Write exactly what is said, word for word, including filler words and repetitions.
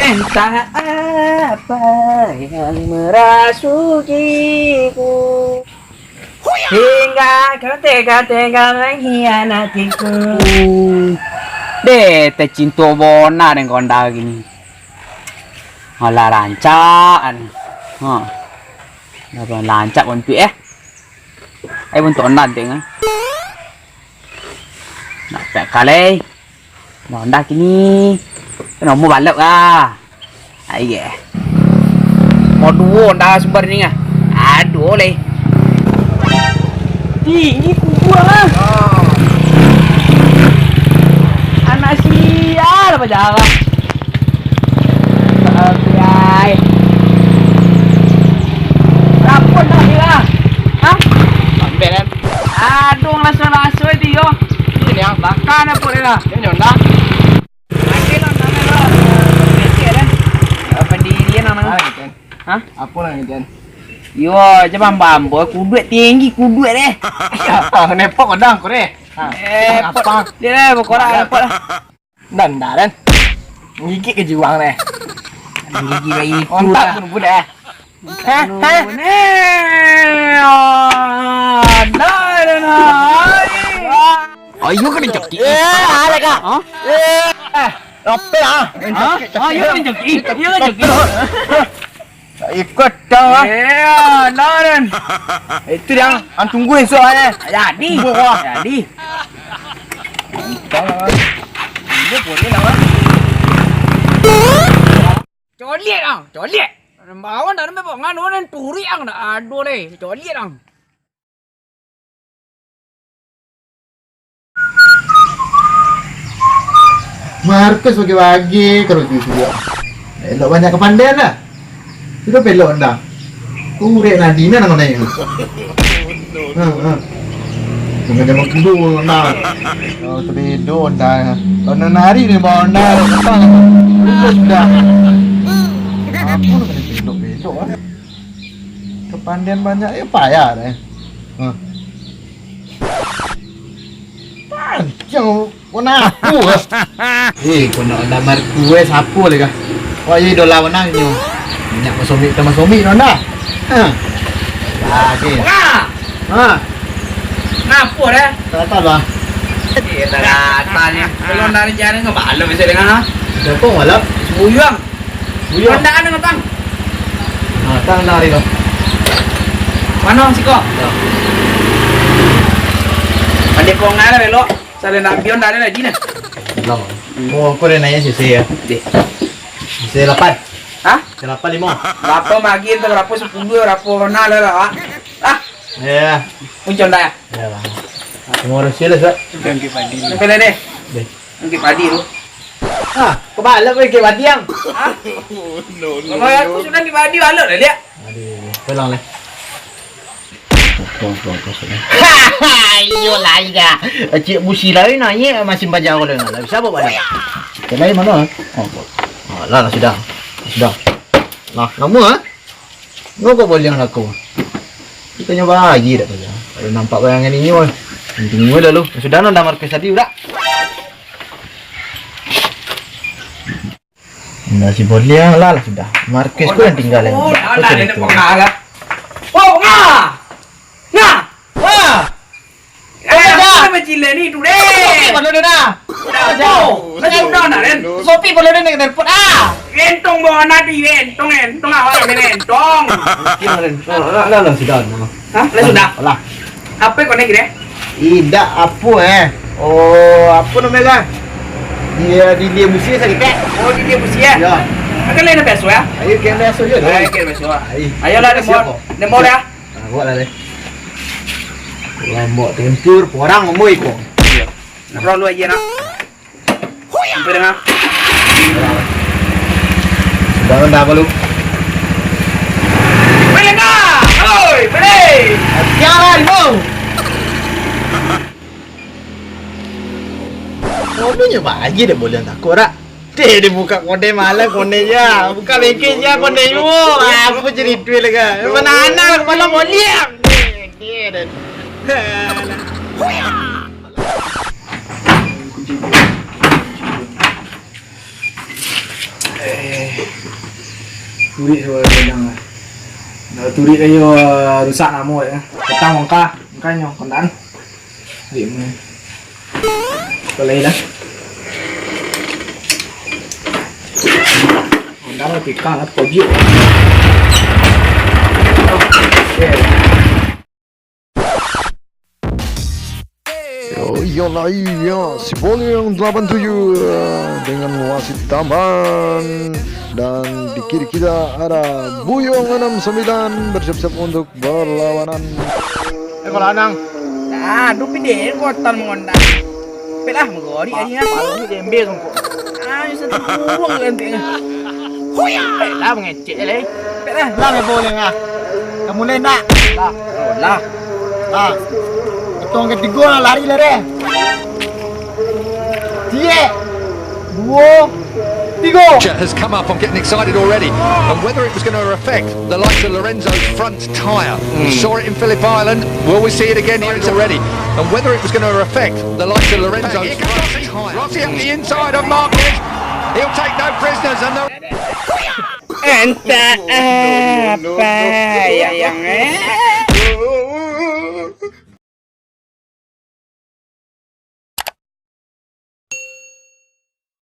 Entah apa yang merasukiku, hingga kau tega-tega mengkhianatiku. Deh, tacinto bona dek Honda kini. Alah, rancak an. Ha. Alah, rancak pun tu, eh. Ai, pun tu Honda tengah. Nak tak kalai. Nah, Honda kini. Kena mau balap lah. Ai, ye. Mau duo Honda sumber ni ah. Aduh, leh. Tinggi kubur lah. Anak sial apa jalan. Tapi ai. Rapun tak kira. Hah? Sampai kan? Aduh, raso-raso itu yo. Ini yang bakar apa dia lah? Ini Honda. Ada lah, mana lah? Pendirian lah, mana? Ah, gitu. Hah? Apo lah ngejan? Yo, aja bambam, boy. Kuduak tinggi, kuduak deh. Nepok kadang kore. Ha. Eh, apa? Dia lah, berkorak, repot lah. Ndak, ndak, Dan. Gigit ke juang deh. Gigi bayi itu. Ontak lah. Pun budak. Hah? Hah? Ndak, ndak, ndak. Ayo kena cakik. Eh, ada kah? Hah? Eh, eh, apa ah? Hah? Ayo kena cakik. Ayo kena cakik. Ikut dah. Eh, alah, Dan. Itu dah. Ang tunggu esok, eh. Jadi. Tunggu, wah. Jadi. Ini boleh lah, wah. Coliak ang, coliak. Bawa dah, nampak nganu, nan turik ang dah. Aduh, deh. Coliak ang. Markus bagi-bagi, kalau gitu juga. Elok banyak kapandian lah. Sudah pelok dah. Kurek nadina nang naik. Ha, ha. Jangan zaman kudu dah. Oh, tebedo dah. Kalau nari ni bawa dah. Apa? Sudah. Apa nak kena pelok-pelok ah? Kapandian banyak, eh, payah deh. Hah. Panjang, kau nak aku, ah. Eh, kau nak damar kue, siapa lagi kah? Wah, iya, idola menang nyo. Minyak masomik, kita masomik, dah, dah. Hah. Lagi. Wah. Ha. Kenapa, dah? Tak apa, bah. Eh, tak datang ni. Kalau dari jalan ke malam bisa dengar, ha? Siapa malam? Buyuang. Buyuang. Honda anu, Bang. Ha, tang, tang, hari tu. Mano siko? Ya. Pandai kongal lah, belok. Salah nak pion dah ada lagi nah. Belum. Oh, aku dah naik C C ya. Deh. C C lapan. Hah? C C lapan lima. Berapa magi tu, berapa sepuluh, berapa Honda lah, lah, Pak? Ah. Ya. Muncul dah ya? Ya lah. Terima kasih lah, Sat. Sampai deh. Deh. Angkik padi tu. Ah, kau balap kau angkik padi, ang? Hah? Kalau aku sudah angkik padi, balap dah, liak. Aduh, pulang lah. Pulang, pulang, pulang, pulang. Iyo lah, iya. Cik busi lain, ah, iya, masih bajau lain lah. Bisa bawa balap. Yang lain mana? Oh, oh. Ah, lah, lah, sudah. Sudah. Lah, lama, ah? Nyo kok boliang lako. Kita nyo bagi dak tu. Kalau nampak bayangan inyo, inyo lalu. Sudah no, dah Markus tadi udah. Nah, si boliang lah, lah sudah. Markus tu yang tinggal yang. Oh, dah, dah, dah, dah, pengalah. Oh, ngah! Ngah! Wah! Eh, apa nama cile ni tu, deh? Sopi palo dia dah. Dah, dah. Dah, dah, dah, Ren. Sopi palo dia nak telepon, ah. Rentong bawa nadi, rentong, rentong awak main rentong. Lah, lah, lah, sudah. Hah? Lah sudah? Lah. Apa kau nak kira? Idak apa, eh. Oh, apa namanya lah? Dia di dia musim sakit, eh? Oh, di dia musim, eh? Ya. Akan lain biasa, ya? Ayo, kayak biasa je lah. Ayo, kayak biasa. Ayo. Ayolah, demo. Siap, kok. Demo, ya. Ah, buat lah deh. Lambok tempur, porang ngomoi ko. Iya. Nak perlu aja nak. Sampai dengar. Sudah rendah apa lu? Balik dah! Oi, balik! Jangan, Bang! Kodenya bagi dia boleh takut, rak? Deh, dia buka kode malam, kode ya. Buka bengkel ya, kode yo. Ah, apa jadi duit lega? Mana anak, mana boleh? Deh, deh, deh. Eh, Turik tu kadang lah. Dah turik ayo rusak namo ya. Petang mangka, mangkanyo kontan. Turik mana? Boleh dah. Kontan lah tikang lah, pojok. Oke. Oh, iyalah iya, si Boliang delapan tujuh, eh, dengan wasit Taman. Dan di kiri kita ada Buyong enam sembilan bersiap-siap untuk berlawanan. Eh, kalau Anang. Ah, dupi deh, kotan mengondang. Pelah, menggori aja. Palu ni jembe songkok. Ah, bisa terkurung nanti. Huya! Pelah, mengecek, leh. Pelah. Lah, boleh, ah. Kamu lain, nak? Lah. Oh, lah. Ah. Hitung ketiga lah, lari lah, deh. Tiga. Dua. Tiga. Has come up. I'm getting excited already. And whether it was going to affect the likes of Lorenzo's front tyre. We saw it in Phillip Island. Will we see it again here already? And whether it was going to affect the likes of Lorenzo's front tyre. Rossi at the inside of Marquez. He'll take no prisoners. And the Entah apa yang, eh.